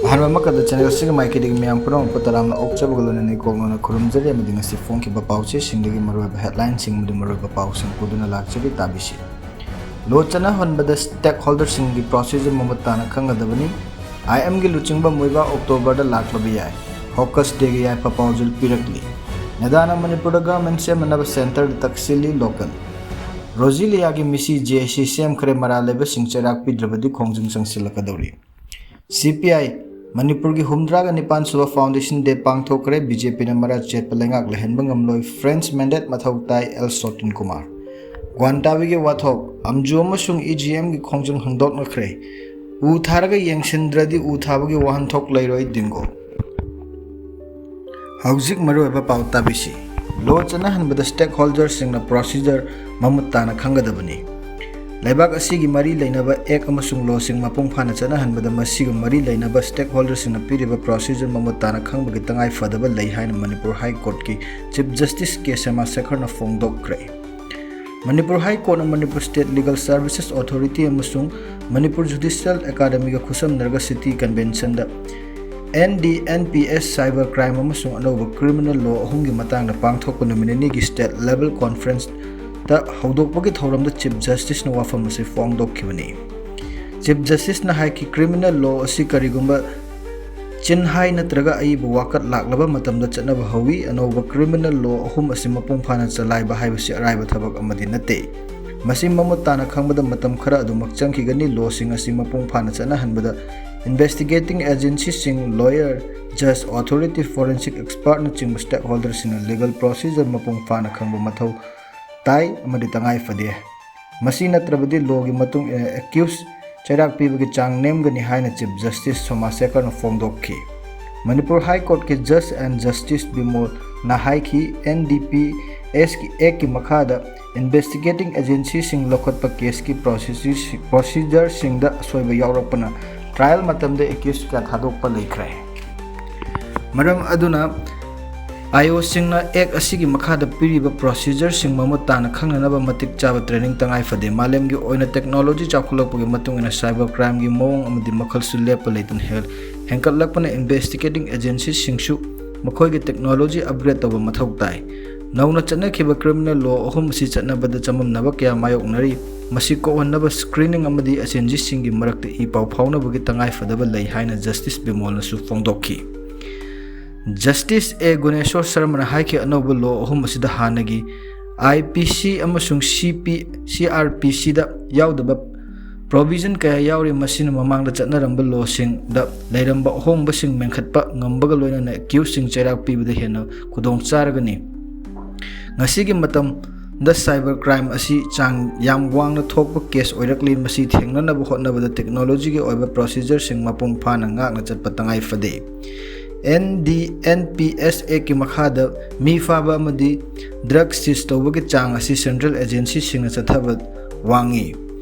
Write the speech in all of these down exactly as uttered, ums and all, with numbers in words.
ꯑꯍꯥꯟꯕ ꯑꯃꯈꯛꯇ ꯆꯦꯅꯦꯜ ꯑꯁꯤꯒꯤ ꯃꯥꯏꯀꯩꯗꯒꯤ ꯃꯌꯥꯝ ꯄꯨꯝꯅꯃꯛꯄꯨ ꯇꯔꯥꯝꯅ ꯑꯣꯛꯆꯕꯒ ꯂꯣꯏꯅꯅ ꯏꯀꯣꯛꯅꯅ ꯈꯨꯔꯨꯝꯖꯔꯤ ꯑꯃꯗꯤ ꯉꯁꯤ ꯐꯣꯡꯈꯤꯕ ꯄꯥꯎꯆꯦꯁꯤꯡꯗꯒꯤ ꯃꯔꯨꯑꯣꯏꯕ ꯍꯦꯗꯂꯥꯏꯟꯁꯤꯡ ꯑꯃꯗꯤ ꯃꯔꯨꯑꯣꯏꯕ ꯄꯥꯎꯁꯤꯡ ꯄꯨꯗꯨꯅ ꯂꯥꯛꯆꯔꯤ꯫ ꯇꯥꯕꯤꯁꯤ꯫ ꯂꯣ ꯆꯠꯅꯍꯟꯕꯗ ꯁ꯭ꯇꯦꯛ ꯍꯣꯜꯗꯔꯁꯤꯡꯒꯤ ꯄ꯭ꯔꯣꯁꯤꯖꯔ ꯃꯃꯨꯠ ꯇꯥꯅ ꯈꯪꯒꯗꯕꯅꯤ꯫ ꯑꯥꯏ ꯑꯦꯝꯒꯤ ꯂꯨꯆꯤꯡꯕ ꯃꯣꯏꯕꯥ ꯑꯣꯛꯇꯣꯕꯔꯗ ꯂꯥꯛꯂꯕ ꯌꯥꯏ꯫ ꯍꯣꯀꯁ ꯗꯦꯒꯤ ꯌꯥꯏꯐ ꯄꯥꯎꯖꯦꯜ ꯄꯤꯔꯛꯂꯤ꯫ ꯅꯦꯗꯥꯅ ꯃꯅꯤꯄꯨꯔꯗ ꯒꯚꯔꯟꯃꯦꯟꯠ ꯁꯦꯝꯅꯅꯕ ꯁꯦꯟꯇꯔꯗ ꯇꯛꯁꯤꯜꯂꯤ꯫ ꯂꯣꯀꯦꯜ꯫ ꯔꯣꯖꯤꯂꯤꯌꯥꯒꯤ ꯃꯤꯁꯤ ꯖꯦ ꯑꯦ ꯁꯤ ꯁꯦꯝꯈ꯭ꯔꯦ꯫ ꯃꯔꯥꯜ ꯂꯩꯕꯁꯤꯡ ꯆꯩꯔꯥꯛ ꯄꯤꯗ꯭ꯔꯕꯗꯤ ꯈꯣꯡꯖꯪ ꯆꯪꯁꯤꯜꯂꯛꯀꯗꯧꯔꯤ꯫ ꯁꯤ ꯄꯤ ꯑꯥꯏ, ꯃꯅꯤꯄꯨꯔꯒꯤ ꯍꯨꯝꯗ꯭ꯔꯥꯒ ꯅꯤꯄꯥꯟ ꯁꯨꯕ ꯐꯥꯎꯟꯗꯦꯁꯟ ꯗꯦ ꯄꯥꯡꯊꯣꯛꯈ꯭ꯔꯦ꯫ ꯕꯤ ꯖꯦ ꯄꯤꯅ ꯃꯔꯥ ꯆꯦꯠꯄ ꯂꯩꯉꯥꯛ ꯂꯩꯍꯟꯕ ꯉꯝꯂꯣꯏ, ꯐ꯭ꯔꯦꯟꯁ ꯃꯦꯟꯗꯦꯠ ꯃꯊꯧ ꯇꯥꯏ, ꯑꯦꯜ ꯁꯣꯇꯤꯟ ꯀꯨꯃꯥꯔ꯫ ꯒ꯭ꯋꯥꯟꯇꯥꯕꯤꯒꯤ ꯋꯥꯊꯣꯛ, ꯑꯝꯖꯨ ꯑꯃꯁꯨꯡ ꯏ ꯖꯤ ꯑꯦꯝꯒꯤ ꯈꯣꯡꯖꯪ ꯍꯪꯗꯣꯛꯅꯈ꯭ꯔꯦ꯫ ꯎ ꯊꯥꯔꯒ ꯌꯦꯡꯁꯤꯟꯗ꯭ꯔꯗꯤ ꯎ ꯊꯥꯕꯒꯤ ꯋꯥꯍꯟꯊꯣꯛ ꯂꯩꯔꯣꯏ, ꯗꯤꯡꯒꯣ꯫ ꯍꯧꯖꯤꯛ ꯃꯔꯨꯑꯣꯏꯕ ꯄꯥꯎ ꯇꯥꯕꯤꯁꯤ꯫ ꯂꯣ ꯆꯠꯅꯍꯟꯕꯗ ꯁ꯭ꯇꯦꯛ ꯍꯣꯜꯗꯔꯁꯤꯡꯅ ꯄ꯭ꯔꯣꯁꯤꯖꯔ ꯃꯃꯨꯠ ꯇꯥꯅ ꯈꯪꯒꯗꯕꯅꯤ꯫ ꯂꯩꯕꯥꯛ ꯑꯁꯤꯒꯤ ꯃꯔꯤ ꯂꯩꯅꯕ ꯑꯦꯛ ꯑꯃꯁꯨꯡ ꯂꯣꯁꯤꯡ ꯃꯄꯨꯡ ꯐꯥꯅ ꯆꯠꯅꯍꯟꯕꯗ ꯃꯁꯤꯒ ꯃꯔꯤ ꯂꯩꯅꯕ ꯁ꯭ꯇꯦꯛ ꯍꯣꯜꯗꯔꯁꯤꯡꯅ ꯄꯤꯔꯤꯕ ꯄ꯭ꯔꯣꯁꯤꯖꯔ ꯃꯃꯨꯠ ꯇꯥꯅ ꯈꯪꯕꯒꯤ ꯇꯉꯥꯏ ꯐꯗꯕ ꯂꯩ ꯍꯥꯏꯅ ꯃꯅꯤꯄꯨꯔ ꯍꯥꯏ ꯀꯣꯔꯠꯀꯤ ꯆꯤꯐ ꯖꯁꯇꯤꯁ ꯀꯦ ꯁꯦꯃꯥꯁꯦꯈꯔꯅ ꯐꯣꯡꯗꯣꯛꯈ꯭ꯔꯦ꯫ ꯃꯅꯤꯄꯨꯔ ꯍꯥꯏ ꯀꯣꯔꯠꯅ Manipur state legal services authority ꯑꯃꯁꯨꯡ ꯃꯅꯤꯄꯨꯔ ꯖꯨꯗꯤꯁꯤꯌꯦꯜ ꯑꯦꯀꯥꯗꯃꯤꯒ ꯈꯨꯠꯁꯝꯅꯔꯒ ꯁꯤꯇꯤ ꯀꯟꯚꯦꯟꯁꯟꯗ N D N P S cyber crime ꯑꯃꯁꯨꯡ ꯑꯅꯧꯕ ꯀ꯭ꯔꯤꯃꯤꯅꯦꯜ ꯂꯣ ꯑꯍꯨꯝꯒꯤ ꯃꯇꯥꯡꯗ ꯄꯥꯡꯊꯣꯛꯄ ꯅꯨꯃꯤꯠ ꯅꯤꯅꯤꯒꯤ ꯁ꯭ꯇꯦꯠ ꯂꯦꯚꯦꯜ ꯀꯣꯟꯐꯔꯦꯟꯁꯇ ꯍꯧꯗꯣꯛꯄꯒꯤ ꯊꯧꯔꯝꯗ ꯆꯤꯐ ꯖꯁꯇꯤꯁꯅ ꯋꯥꯐꯝ ꯑꯁꯤ ꯐꯣꯡꯗꯣꯛꯈꯤꯕꯅꯤ꯫ ꯆꯤꯐ ꯖꯁꯇꯤꯁꯅ ꯍꯥꯏꯈꯤ, ꯀ꯭ꯔꯤꯃꯤꯅꯦꯜ ꯂꯣ ꯑꯁꯤ ꯀꯔꯤꯒꯨꯝꯕ ꯆꯤꯟꯍꯥꯏ ꯅꯠꯇ꯭ꯔꯒ ꯑꯏꯕ ꯋꯥꯀꯠ ꯂꯥꯛꯂꯕ ꯃꯇꯝꯗ ꯆꯠꯅꯕ ꯍꯧꯏ꯫ ꯑꯅꯧꯕ ꯀ꯭ꯔꯤꯃꯤꯅꯦꯜ ꯂꯣ ꯑꯍꯨꯝ ꯑꯁꯤ ꯃꯄꯨꯡ ꯐꯥꯅ ꯆꯂꯥꯏꯕ ꯍꯥꯏꯕꯁꯤ ꯑꯔꯥꯏꯕ ꯊꯕꯛ ꯑꯃꯗꯤ ꯅꯠꯇꯦ꯫ ꯃꯁꯤ ꯃꯃꯨꯠ ꯇꯥꯅ ꯈꯪꯕꯗ ꯃꯇꯝ ꯈꯔ ꯑꯗꯨꯃꯛ ꯆꯪꯈꯤꯒꯅꯤ꯫ ꯂꯣꯁꯤꯡ ꯑꯁꯤ ꯃꯄꯨꯡ ꯐꯥꯅ ꯆꯠꯅꯍꯟꯕꯗ ꯏꯟꯚꯦꯁꯇꯤꯒꯦꯇꯤꯡ ꯑꯦꯖꯦꯟꯁꯤꯁꯤꯡ, ꯂꯣꯌꯔ, ꯖꯖ, ꯑꯣꯊꯣꯔꯤꯇꯤ, ꯐꯣꯔꯦꯟꯁꯤꯛ ꯑꯦꯛꯁꯄꯔꯠꯅꯆꯤꯡꯕ ꯁ꯭ꯇꯦꯛ ꯍꯣꯜꯗꯔꯁꯤꯡꯅ ꯂꯤꯒꯜ ꯄ꯭ꯔꯣꯁꯤꯖꯔ ꯃꯄꯨꯡ ꯐꯥꯅ ꯈꯪꯕ ꯃꯊꯧ ꯇꯥꯏ ꯑꯃꯗꯤ ꯇꯉꯥꯏ ꯐꯗꯦ꯫ ꯃꯁꯤ ꯅꯠꯇ꯭ꯔꯕꯗꯤ ꯂꯣꯒꯤ ꯃꯇꯨꯡ ꯏꯟꯅ ꯑꯦꯀ꯭ꯌꯨꯁ ꯆꯩꯔꯥꯛ ꯄꯤꯕꯒꯤ ꯆꯥꯡ ꯅꯦꯝꯒꯅꯤ ꯍꯥꯏꯅ ꯆꯤꯐ ꯖꯁꯇꯤꯁ ꯁꯣꯃꯥꯁꯦꯀꯔꯅ ꯐꯣꯡꯗꯣꯛꯈꯤ꯫ Manipur high ꯀꯣꯔꯠꯀꯤ just and justice ꯕꯤꯃꯣꯜꯅ ꯍꯥꯏꯈꯤ, ꯑꯦꯟ ꯗꯤ ꯄꯤ ꯑꯦꯁꯀꯤ ꯑꯦꯛꯀꯤ ꯃꯈꯥꯗ ꯏꯟꯚꯦꯁꯇꯤꯒꯦꯇꯤꯡ ꯑꯦꯖꯦꯟꯁꯤꯁꯤꯡ ꯂꯧꯈꯠꯄ ꯀꯦꯁꯀꯤ ꯄ꯭ꯔꯣꯁꯤꯁꯤ-, ꯄ꯭ꯔꯣꯁꯤꯖꯔꯁꯤꯡꯗ ꯑꯁꯣꯏꯕ ꯌꯥꯎꯔꯛꯄꯅ ꯇ꯭ꯔꯥꯏꯌꯦꯜ ꯃꯇꯝꯗ ꯑꯦꯀ꯭ꯌꯨꯁ ꯀꯌꯥ ꯊꯥꯗꯣꯛꯄ ꯂꯩꯈ꯭ꯔꯦ꯫ ꯃꯔꯝ ꯑꯗꯨꯅ ꯑꯥꯏ ꯑꯣꯁꯤꯡꯅ ꯑꯦꯛ ꯑꯁꯤꯒꯤ ꯃꯈꯥꯗ ꯄꯤꯔꯤꯕ ꯄ꯭ꯔꯣꯁꯤꯖꯔꯁꯤꯡ ꯃꯃꯨꯠ ꯇꯥꯅ ꯈꯪꯅꯅꯕ ꯃꯇꯤꯛ ꯆꯥꯕ ꯇ꯭ꯔꯦꯅꯤꯡ ꯇꯉꯥꯏ ꯐꯗꯦ꯫ ꯃꯥꯂꯦꯝꯒꯤ ꯑꯣꯏꯅ ꯇꯦꯛꯅꯣꯂꯣꯖꯤ ꯆꯥꯎꯈꯠꯂꯛꯄꯒꯤ ꯃꯇꯨꯡ ꯏꯟꯅ ꯁꯥꯏꯕꯔ ꯀ꯭ꯔꯥꯏꯝꯒꯤ ꯃꯑꯣꯡ ꯑꯃꯗꯤ ꯃꯈꯜꯁꯨ ꯂꯦꯞꯄ ꯂꯩꯇꯅ ꯍꯦꯜ-, ꯍꯦꯟꯒꯠꯂꯛꯄꯅ ꯏꯟꯚꯦꯁꯇꯤꯒꯦꯇꯤꯡ ꯑꯦꯖꯦꯟꯁꯤꯁꯤꯡꯁꯨ ꯃꯈꯣꯏꯒꯤ ꯇꯦꯛꯅꯣꯂꯣꯖꯤ ꯑꯞꯒ꯭ꯔꯦꯗ ꯇꯧꯕ ꯃꯊꯧ ꯇꯥꯏ꯫ ꯅꯧꯅ ꯆꯠꯅꯈꯤꯕ ꯀ꯭ꯔꯤꯃꯤꯅꯦꯜ ꯂꯣ ꯑꯍꯨꯝ ꯑꯁꯤ ꯆꯠꯅꯕꯗ ꯆꯃꯝꯅꯕ ꯀꯌꯥ ꯃꯥꯌꯣꯛꯅꯔꯤ꯫ ꯃꯁꯤ ꯀꯣꯛꯍꯟꯅꯕ ꯁ꯭ꯀ꯭ꯔꯤꯅꯤꯡ ꯑꯃꯗꯤ ꯑꯦꯖꯦꯟꯁꯤꯁꯤꯡꯒꯤ ꯃꯔꯛꯇ ꯏ ꯄꯥꯎ ꯐꯥꯎꯅꯕꯒꯤ ꯇꯉꯥꯏ ꯐꯗꯕ ꯂꯩ ꯍꯥꯏꯅ ꯖꯁꯇꯤꯁ ꯕꯤꯃꯣꯜꯅꯁꯨ ꯐꯣꯡꯗꯣꯛꯈꯤ꯫ ꯖꯁꯇꯤꯁ ꯑꯦ ꯒꯨꯅꯦꯁꯣꯔ ꯁꯔꯃꯅ ꯍꯥꯏꯈꯤ, ꯑꯅꯧꯕ ꯂꯣ ꯑꯍꯨꯝ ꯑꯁꯤꯗ ꯍꯥꯟꯅꯒꯤ ꯑꯥꯏ ꯄꯤ ꯁꯤ ꯑꯃꯁꯨꯡ ꯁꯤ ꯄꯤ, ꯁꯤ ꯑꯥꯔ ꯄꯤ ꯁꯤꯗ ꯌꯥꯎꯗꯕ ꯄ꯭ꯔꯣꯚꯤꯖꯟ ꯀꯌꯥ ꯌꯥꯎꯔꯤ꯫ ꯃꯁꯤꯅ ꯃꯃꯥꯡꯗ ꯆꯠꯅꯔꯝꯕ ꯂꯣꯁꯤꯡꯗ ꯂꯩꯔꯝꯕ ꯑꯍꯣꯡꯕꯁꯤꯡ ꯃꯦꯟꯈꯠꯄ ꯉꯝꯕꯒ ꯂꯣꯏꯅꯅ ꯑꯦꯀ꯭ꯌꯨꯁꯁꯤꯡ ꯆꯩꯔꯥꯛ ꯄꯤꯕꯗ ꯍꯦꯟꯅ ꯈꯨꯗꯣꯡ ꯆꯥꯔꯒꯅꯤ꯫ ꯉꯁꯤꯒꯤ ꯃꯇꯝꯗ ꯁꯥꯏꯕꯔ ꯀ꯭ꯔꯥꯏꯝ ꯑꯁꯤ ꯆꯥꯡ ꯌꯥꯝ ꯋꯥꯡꯅ ꯊꯣꯛꯄ ꯀꯦꯁ ꯑꯣꯏꯔꯛꯂꯤ꯫ ꯃꯁꯤ ꯊꯦꯡꯅꯅꯕ ꯍꯣꯠꯅꯕꯗ ꯇꯦꯛꯅꯣꯂꯣꯖꯤꯒꯤ ꯑꯣꯏꯕ ꯄ꯭ꯔꯣꯁꯤꯖꯔꯁꯤꯡ ꯃꯄꯨꯡ ꯐꯥꯅ ꯉꯥꯛꯅ ꯆꯠꯄ ꯇꯉꯥꯏ ꯐꯗꯦ꯫ ꯑꯦꯟ ꯗꯤ ꯑꯦꯟ ꯄꯤ ꯑꯦꯁ ꯑꯦꯛꯀꯤ ꯃꯈꯥꯗ ꯃꯤ ꯐꯥꯕ ꯑꯃꯗꯤ ꯗ꯭ꯔꯒ ꯁꯤꯖ ꯇꯧꯕꯒꯤ ꯆꯥꯡ ꯑꯁꯤ ꯁꯦꯟꯇ꯭ꯔꯦꯜ ꯑꯦꯖꯦꯟꯁꯤꯁꯤꯡꯅ ꯆꯠꯊꯕ ꯋꯥꯡꯉꯤ꯫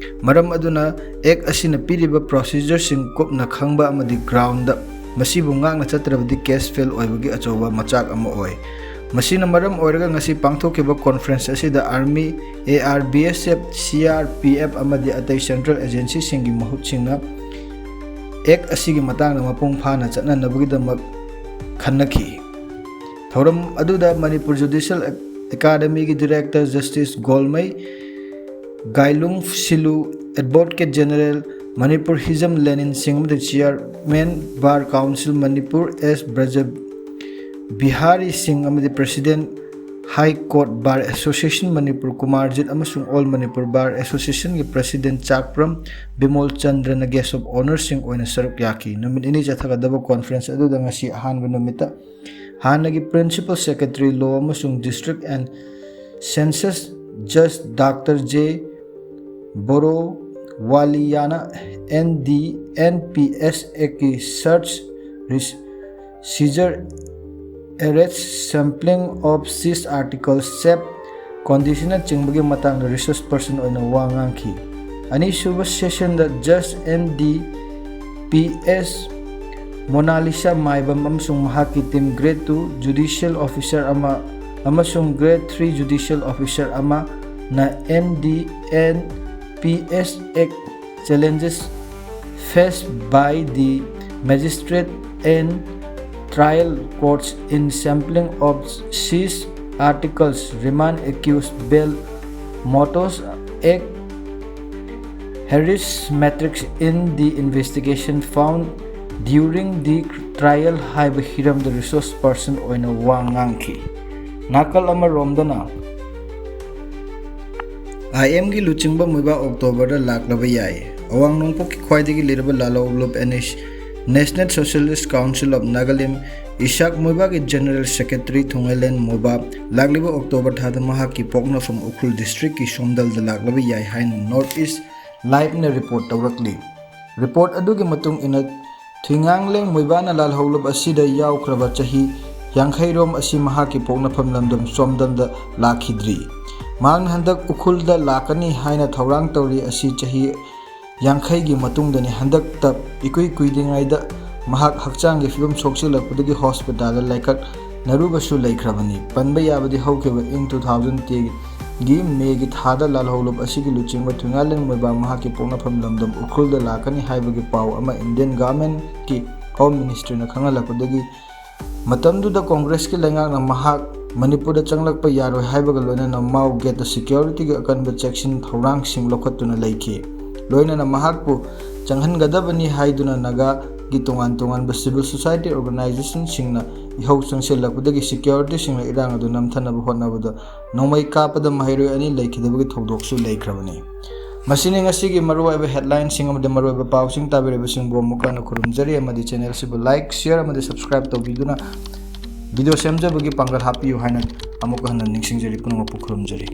ꯃꯔꯝ ꯑꯗꯨꯅ ꯑꯦꯛ ꯑꯁꯤꯅ ꯄꯤꯔꯤꯕ ꯄ꯭ꯔꯣꯁꯤꯖꯔꯁꯤꯡ ꯀꯨꯞꯅ ꯈꯪꯕ ꯑꯃꯗꯤ ꯒ꯭ꯔꯥꯎꯟꯗ ꯃꯁꯤꯕꯨ ꯉꯥꯛꯅ ꯆꯠꯇ꯭ꯔꯕꯗꯤ ꯀꯦꯁ ꯐꯦꯜ ꯑꯣꯏꯕꯒꯤ ꯑꯆꯧꯕ ꯃꯆꯥꯛ ꯑꯃ ꯑꯣꯏ꯫ ꯃꯁꯤꯅ ꯃꯔꯝ ꯑꯣꯏꯔꯒ ꯉꯁꯤ ꯄꯥꯡꯊꯣꯛꯈꯤꯕ ꯀꯣꯟꯐ꯭ꯔꯦꯟꯁ ꯑꯁꯤꯗ army, A R B S F, C R P F ꯑꯃꯗꯤ ꯑꯇꯩ ꯁꯦꯟꯇ꯭ꯔꯦꯜ ꯑꯦꯖꯦꯟꯁꯤꯁꯤꯡꯒꯤ ꯃꯍꯨꯠꯁꯤꯡꯅ ꯑꯦꯛ ꯑꯁꯤꯒꯤ ꯃꯇꯥꯡꯗ ꯃꯄꯨꯡ ꯐꯥꯅ ꯆꯠꯅꯅꯕꯒꯤꯗꯃꯛ ꯈꯟꯅꯈꯤ꯫ ꯊꯧꯔꯝ ꯑꯗꯨꯗ ꯃꯅꯤꯄꯨꯔ ꯖꯨꯗꯤꯁꯤꯌꯦꯜ ꯑꯦꯀꯥꯗꯃꯤꯒꯤ ꯗꯤꯔꯦꯛꯇꯔ ꯖꯁꯇꯤꯁ ꯒꯣꯜꯃꯩ ꯒꯥꯏꯂꯨꯡ ꯁꯤꯂꯨ, ꯑꯦꯗꯚꯣꯀꯦꯠ ꯖꯦꯅꯔꯦꯜ, ꯃꯅꯤꯄꯨꯔ ꯍꯤꯖꯝ ꯂꯦꯅꯤꯟ ꯁꯤꯡ ꯑꯃꯗꯤ chairman bar council Manipur S Braj Bihari Singh ꯑꯃꯗꯤ president high court bar association Manipur Kumarjit ꯑꯃꯁꯨꯡ ꯑꯣꯜ ꯃꯅꯤꯄꯨꯔ ꯕꯥꯔ ꯑꯦꯁꯣꯁꯤꯌꯦꯁꯟꯒꯤ ꯄ꯭ꯔꯦꯁꯤꯗꯦꯟ ꯆꯥꯛꯄ꯭ꯔꯝ ꯕꯤꯃꯣꯜ ꯆꯟꯗ꯭ꯔꯅ ꯒꯦꯁ ꯑꯣꯐ ꯑꯣꯅꯔꯁꯤꯡ ꯑꯣꯏꯅ ꯁꯔꯨꯛ ꯌꯥꯈꯤ꯫ ꯅꯨꯃꯤꯠ ꯅꯤꯅꯤ ꯆꯠꯊꯒꯗꯕ ꯀꯣꯟꯐ꯭ꯔꯦꯟꯁ ꯑꯗꯨꯗ ꯉꯁꯤ ꯑꯍꯥꯟꯕ ꯅꯨꯃꯤꯠꯇ ꯍꯥꯟꯅꯒꯤ ꯄ꯭ꯔꯤꯟꯁꯤꯄꯜ ꯁꯦꯀ꯭ꯔꯦꯇꯔꯤ ꯂꯣ ꯑꯃꯁꯨꯡ ꯗꯤꯁꯇ꯭ꯔꯤꯛ ꯑꯦꯟ ꯁꯦꯟꯁꯁ ꯖꯁ ꯗꯥꯛꯇꯔ ꯖꯦ ꯕꯣꯔꯣꯋꯥꯂꯤꯌꯥꯅ ꯑꯦꯟ ꯗꯤ ꯑꯦꯟ ꯄꯤ ꯑꯦꯁ ꯑꯦꯛꯀꯤ ꯁꯔꯆ ꯔꯤꯁ-, ꯁꯤꯖꯔ, ꯑꯦꯔꯦꯁ, ꯁꯦꯝꯄ꯭ꯂꯤꯡ ꯑꯣꯐ ꯁꯤꯁ ꯑꯥꯔꯇꯤꯀꯜ, ꯁꯦꯞ ꯀꯣꯟꯗꯤꯁꯟꯅꯆꯤꯡꯕꯒꯤ ꯃꯇꯥꯡꯗ ꯔꯤꯁꯔꯁ ꯄꯔꯁꯟ ꯑꯣꯏꯅ ꯋꯥ ꯉꯥꯡꯈꯤ꯫ ꯑꯅꯤꯁꯨꯕ ꯁꯦꯁꯟꯗ ꯖꯁ N D P S Monalisa Maibam ꯑꯃꯁꯨꯡ ꯃꯍꯥꯛꯀꯤ team Grade two Judicial Officer ꯑꯃ ꯑꯃꯁꯨꯡ Grade three Judicial Officer ꯑꯃꯅ N D N P S Act challenges faced by the magistrate and trial courts in sampling of seized articles, remand accused bail, Motors Act, Harris Matrix in the investigation found during the trial ꯍꯥꯏꯕ ꯍꯤꯔꯝꯗ resource person ꯑꯣꯏꯅ ꯋꯥ ꯉꯥꯡꯈꯤ꯫ ꯅꯥꯀꯜ ꯑꯃꯔꯣꯝꯗꯅ, ꯑꯥꯏ ꯑꯦꯝꯒꯤ ꯂꯨꯆꯤꯡꯕ ꯃꯣꯏꯕꯥ ꯑꯣꯛꯇꯣꯕꯔꯗ ꯂꯥꯛꯂꯕ ꯌꯥꯏ꯫ ꯑꯋꯥꯡ ꯅꯣꯡꯄꯣꯛꯀꯤ ꯈ꯭ꯋꯥꯏꯗꯒꯤ ꯂꯤꯔꯕ ꯂꯥꯜꯍꯧꯂꯨꯞ N S, National Socialist Council of Nagalim, Isak ꯃꯣꯏꯕꯥꯒꯤ General Secretary ꯊꯣꯡꯉꯩꯂꯦꯟ ꯃꯣꯏꯕꯥ ꯂꯥꯛꯂꯤꯕ ꯑꯣꯛꯇꯣꯕꯔ ꯊꯥꯗ ꯃꯍꯥꯛꯀꯤ ꯄꯣꯛꯅꯐꯝ ꯎꯈ꯭ꯔꯨꯜ districtꯀꯤ ꯁꯣꯝꯗꯜꯗ ꯂꯥꯛꯂꯕ ꯌꯥꯏ ꯍꯥꯏꯅ North East Liveꯅ report ꯇꯧꯔꯛꯂꯤ꯫ Report ꯑꯗꯨꯒꯤ ꯃꯇꯨꯡ ꯏꯟꯅ, ꯊꯨꯏꯉꯥꯡꯂꯦꯡ ꯃꯣꯏꯕꯥꯅ ꯂꯥꯜꯍꯧꯂꯨꯞ ꯑꯁꯤꯗ ꯌꯥꯎꯈ꯭ꯔꯕ ꯆꯍꯤ ꯌꯥꯡꯈꯩꯔꯣꯝ ꯑꯁꯤ ꯃꯍꯥꯛꯀꯤ ꯄꯣꯛꯅꯐꯝ ꯂꯝꯗꯝ ꯁꯣꯝꯗꯜꯗ ꯂꯥꯛꯈꯤꯗ꯭ꯔꯤ꯫ ꯃꯍꯥꯛꯅ ꯍꯟꯗꯛ ꯎꯈ꯭ꯔꯨꯜꯗ ꯂꯥꯛꯀꯅꯤ ꯍꯥꯏꯅ ꯊꯧꯔꯥꯡ ꯇꯧꯔꯤ ꯑꯁꯤ ꯆꯍꯤ ꯌꯥꯡꯈꯩꯒꯤ ꯃꯇꯨꯡꯗꯅꯤ꯫ ꯍꯟꯗꯛꯇ ꯏꯀꯨꯏ ꯀꯨꯏꯗ꯭ꯔꯤꯉꯩꯗ ꯃꯍꯥꯛ ꯍꯛꯆꯥꯡꯒꯤ ꯐꯤꯕꯝ ꯁꯣꯛꯆꯤꯜꯂꯛꯄꯗꯒꯤ hospitalꯗ ꯂꯥꯏꯀꯠꯅꯔꯨꯕꯁꯨ ꯂꯩꯈ꯭ꯔꯕꯅꯤ꯫ ꯄꯟꯕ ꯌꯥꯕꯗꯤ ꯍꯧꯈꯤꯕ ꯏꯪ two thousand ten ꯒꯤ ꯃꯦꯒꯤ ꯊꯥꯗ ꯂꯥꯜꯍꯧꯂꯨꯞ ꯑꯁꯤꯒꯤ ꯂꯨꯆꯤꯡꯕ ꯊꯨꯏꯉꯥꯂꯦꯟ ꯃꯣꯏꯕꯥ ꯃꯍꯥꯛꯀꯤ ꯄꯣꯛꯅꯐꯝ ꯂꯝꯗꯝ ꯎꯈ꯭ꯔꯨꯜꯗ ꯂꯥꯛꯀꯅꯤ ꯍꯥꯏꯕꯒꯤ ꯄꯥꯎ ꯑꯃ Indian governmentꯀꯤ Home Ministryꯅ ꯈꯪꯍꯜꯂꯛꯄꯗꯒꯤ ꯃꯇꯝꯗꯨꯗ ꯀꯣꯡꯒ꯭ꯔꯦꯁꯀꯤ ꯂꯩꯉꯥꯛꯅ ꯃꯍꯥꯛ ꯃꯅꯤꯄꯨꯔꯗ ꯆꯪꯂꯛꯄ ꯌꯥꯔꯣꯏ ꯍꯥꯏꯕꯒ ꯂꯣꯏꯅꯅ ꯃꯥꯎ gateꯇ securityꯒꯤ ꯑꯀꯟꯕ ꯆꯦꯛꯁꯤꯟ ꯊꯧꯔꯥꯡꯁꯤꯡ ꯂꯧꯈꯠꯇꯨꯅ ꯂꯩꯈꯤ꯫ ꯂꯣꯏꯅꯅ ꯃꯍꯥꯛꯄꯨ ꯆꯪꯍꯟꯒꯗꯕꯅꯤ ꯍꯥꯏꯗꯨꯅ ꯅꯥꯒꯥꯒꯤ ꯇꯣꯉꯥꯟ ꯇꯣꯉꯥꯟꯕ civil society organizationꯁꯤꯡꯅ ꯏꯍꯧ ꯆꯪꯁꯤꯜꯂꯛꯄꯗꯒꯤ securityꯁꯤꯡꯅ ꯏꯔꯥꯡ ꯑꯗꯨ ꯅꯝꯊꯅꯕ ꯍꯣꯠꯅꯕꯗ ꯅꯣꯡꯃꯩ ꯀꯥꯞꯄꯗ ꯃꯍꯩꯔꯣꯏ ꯑꯅꯤ ꯂꯩꯈꯤꯗꯕꯒꯤ ꯊꯧꯗꯣꯛꯁꯨ ꯂꯩꯈ꯭ꯔꯕꯅꯤ꯫ ꯃꯁꯤꯅꯤ ꯉꯁꯤꯒꯤ ꯃꯔꯨꯑꯣꯏꯕ headlineꯁꯤꯡ ꯑꯃꯗꯤ ꯃꯔꯨꯑꯣꯏꯕ ꯄꯥꯎꯁꯤꯡ꯫ ꯇꯥꯕꯤꯔꯤꯕꯁꯤꯡꯕꯨ ꯑꯃꯨꯛ ꯍꯟꯅ ꯈꯨꯔꯨꯝꯖꯔꯤ ꯑꯃꯗꯤ channelꯁꯤꯕꯨ like, share ꯑꯃꯗꯤ subscribe ꯇꯧꯕꯤꯗꯨꯅ video ꯁꯦꯝꯖꯕꯒꯤ ꯄꯥꯡꯒꯜ ꯍꯥꯞꯄꯤꯌꯨ ꯍꯥꯏꯅ ꯑꯃꯨꯛ ꯍꯟꯅ ꯅꯤꯡꯁꯤꯡꯖꯔꯤ꯫ ꯄꯨꯝꯅꯃꯛꯄꯨ ꯈꯨꯔꯨꯝꯖꯔꯤ꯫